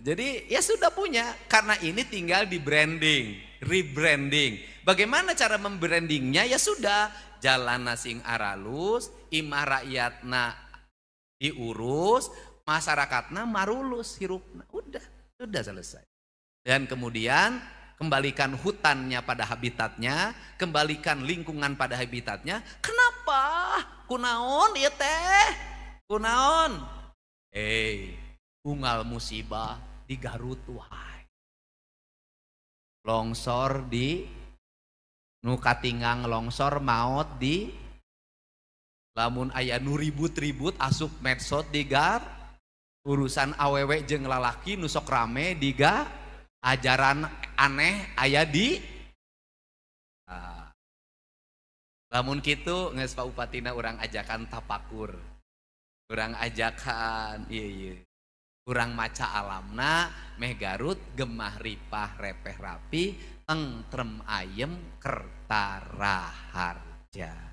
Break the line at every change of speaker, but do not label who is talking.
Jadi ya sudah punya, karena ini tinggal di branding, rebranding. Bagaimana cara membrandingnya? Ya sudah, jalan sing aralus, imah rakyatna diurus, masyarakatna marulus hirupna. Udah, sudah selesai. Dan kemudian kembalikan hutannya pada habitatnya, kembalikan lingkungan pada habitatnya. Kenapa? Kunaon ieu teh? Kunaon? Unggal musibah di Garut wae. Longsor di nu katinggang longsor maot di lamun aya nu ribut-ribut asup medsos di Gar, urusan awewe jeung lalaki nu sok rame di ga, ajaran aneh aya di. Nah, lamun kitu geus Pak Upatina urang ajakan tapakur, urang ajakan iya iya urang maca alamna meh Garut gemah ripah repeh rapi tentrem ayem kerta raharja.